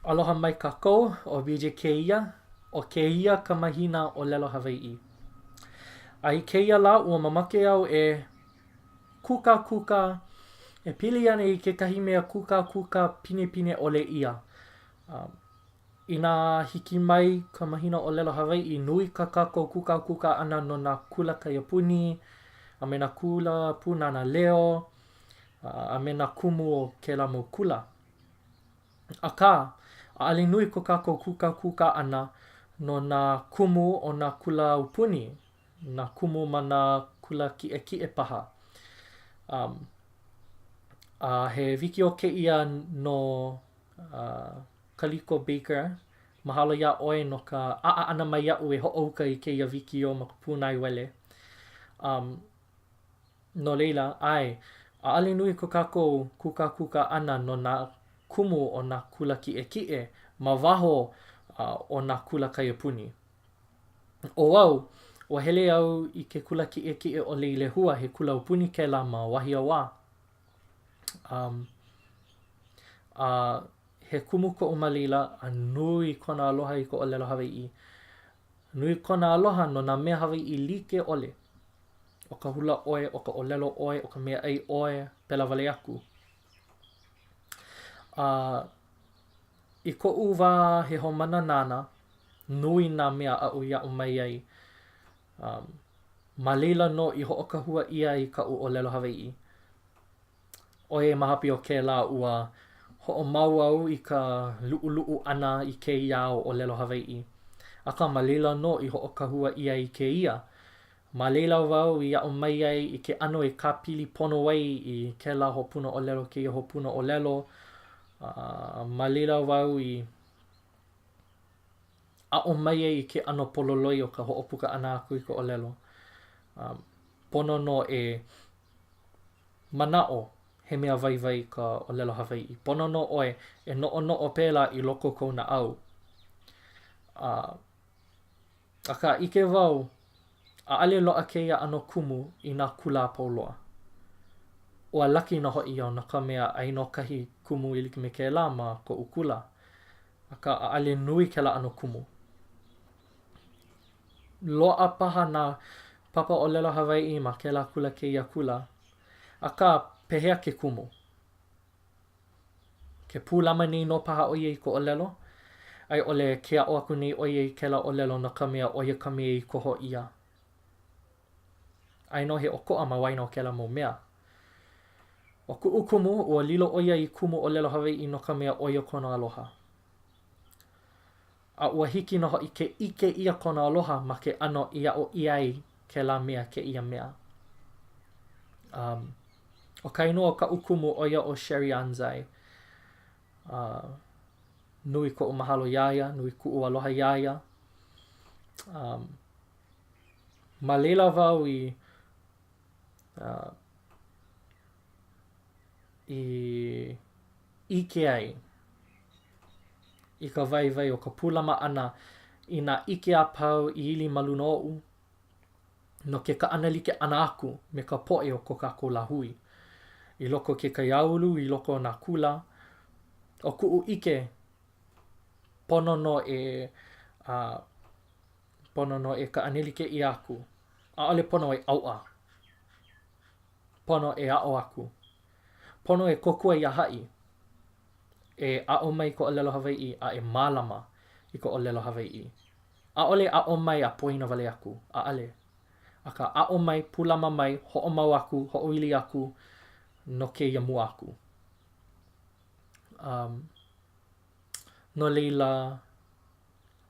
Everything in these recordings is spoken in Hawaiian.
Aloha mai kākou, ʻo BJ kēia, ʻo kēia ka mahina ʻōlelo Hawaiʻi. A i kēia lā ua mamake au e kūkākūkā e pili ana i kekahi mea kūkākūkā pinepine ʻole ʻia. Um, inā hiki mai ka mahina ʻōlelo Hawaiʻi, nui kā kākou kūkākūkā ʻana no nā kula kaiapuni, a me nā kula pūnana leo, a me nā kumu o kēlā mau kula. Akā, ʻaʻole nui ko kākou kūkākūkā ʻana no nā kumu o nā kula aupuni, nā kumu ma nā kula kiʻekiʻe paha. Um, a he wikiō kēia no uh, Kaliko Baker. Mahalo iā ʻoe no ka ʻaʻa ʻana mai iaʻu e hoʻouka i kēia wikiō ma ka pūnaewele. Um, No laila, ʻae, ʻaʻole nui ko kākou kūkākūkā ʻana no nā kumu o nā kula kiʻekiʻe ma waho o nā kula kaiapuni. ʻO au, ua hele au i ke kula kiʻekiʻe ʻo Leilehua, he kula aupuni kēlā ma Wahiawā. Um, a he kumu koʻu ma laila a nui kona aloha i ka ʻōlelo Hawaiʻi. Nui kona aloha no nā mea Hawaiʻi like ʻole. ʻO ka hula ʻoe, ʻo ka ʻōlelo ʻoe, ʻo ka meaʻai ʻoe, pēlā wale aku. A i koʻu wā he haumāna nāna, nui nā mea aʻu i aʻo mai ai. Um, ma laila nō i hoʻokahua ʻia ai kaʻu ʻōlelo Hawaiʻi. ʻOiai ma hope o kēlā ua hoʻomau au i ka luʻuluʻu ʻana i kēia ao ʻōlelo Hawaiʻi. Akā ma laila nō i hoʻokahua ʻia ai kēia. Ma laila wau i aʻo mai ai i ke ʻano e kāpili pono ai i kēlā hopuna ʻōlelo kēia hopuna ʻōlelo. A ma laila wau i aʻo mai ai i ke ʻano pololoi o ka hoʻopuka ʻana aku i ka ʻōlelo. Pono nō e manaʻo he mea waiwai ka ʻōlelo Hawaiʻi. Pono nō ʻoe e noʻonoʻo pēlā i loko o kou naʻau. A Akā, ʻike wau, ʻaʻole loaʻa kēia ʻano kumu i nā kula a pau loa. Ua laki nō hoʻi au no ka mea aia nō kahi kumu e like me kēlā ma koʻu kula. Akā, ʻaʻole nui kēlā ʻano kumu. Loaʻa paha nā papa ʻōlelo Hawaiʻi ma kēlā kula kēia kula. Akā, pehea ke kumu? Ke pūlama nei nō paha ʻo ia i ka ʻōlelo, a i ʻole ke aʻo aku nei ʻo ia i kēlā ʻōlelo no ka mea ʻo ia ka mea i koho ʻia. Aia nō he ʻokoʻa ma waena o kēlā mau mea. ʻO kuʻu kumu, ua lilo ʻo ia i kumu ʻōlelo Hawaiʻi no ka mea ʻo ia kona aloha. A ua hiki nō hoʻi ke ʻike ʻia kona aloha ma ke ʻano i aʻo ʻia ai kēlā mea kēia mea. Um, ʻo ka inoa o kaʻu kumu ʻo ia ʻo Sherry Anzai. Uh, nui koʻu mahalo iā ia, nui kuʻu aloha iā ia. Um, ma laila wau i uh, i ʻike ai i ka waiwai o ka pūlama ʻana i nā ʻike a pau i ili ma luna oʻu no ke kaʻanalike ʻana aku me ka poʻe o ko kākou lāhui. I loko o ke kaiāulu, i loko o nā kula, ʻo kuʻu ʻike, pono nō e a pono nō e kaʻanalike ʻia aku. ʻAʻole pono e ʻauʻa. Pono e aʻo aku. Pono e kōkua iā haʻi e aʻo mai i ka ʻōlelo Hawaiʻi a e mālama i ka ʻōlelo Hawaiʻi. ʻAʻole aʻo mai a poina wale aku, ʻaʻole. Akā, aʻo mai, pūlama mai, hoʻomau aku, hoʻoili aku no kēia mua aku. Um, no laila,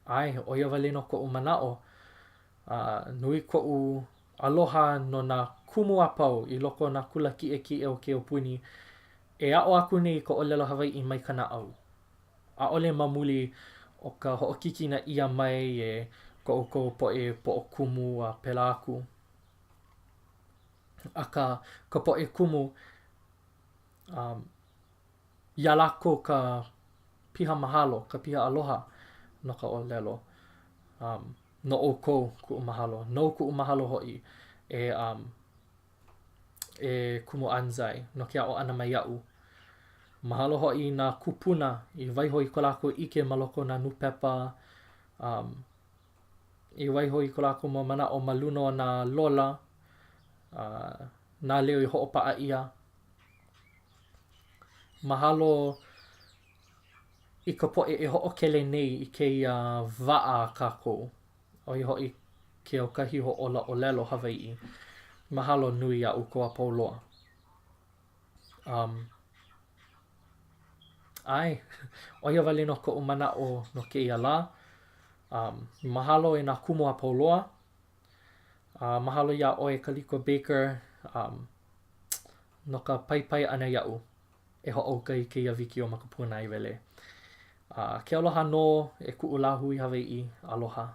ʻae, ʻo ia wale nō koʻu manaʻo. Uh, nui koʻu aloha no nā kumu a pau i loko o nā kula kiʻekiʻe o ke aupuni e aʻo aku nei i ka ʻōlelo Hawaiʻi mai ka naʻau. ʻAʻole ma muli o ka hoʻokikina ʻia mai e ko ʻoukou poʻe poʻokumu a pēlā aku. Akā, ka poʻe kumu, um, iā lākou ka piha mahalo, ka piha aloha no ka ʻōlelo. Um, no ʻoukou kuʻu mahalo, nou kuʻu mahalo hoʻi e, um, e Kumu Anzai no ke aʻo ʻana mai iaʻu. Mahalo hoʻi i nā kūpuna i waiho i ko lākou ʻike ma loko o nā nūpepa, um, i waiho i ko lākou mau manaʻo ma luna o nā lola, uh, nā leo i hoʻopaʻa ʻia. Mahalo i ka poʻe e hoʻokele nei i kēia waʻa a kākou, ʻo ia hoʻi ke aukahi hoʻōla ʻōlelo Hawaiʻi. Mahalo nui iā ʻoukou a pau loa. Um, ʻae, ʻo ia wale nō koʻu manaʻo no kēia lā. Um, mahalo e nā kumu a pau loa. Uh, mahalo iā ʻoe Kaliko Baker um, no ka paipai ʻana iaʻu e hoʻouka i kēia wikiō ma ka pūnaewele. Uh, ke aloha nō e kuʻu lāhui Hawaiʻi, aloha.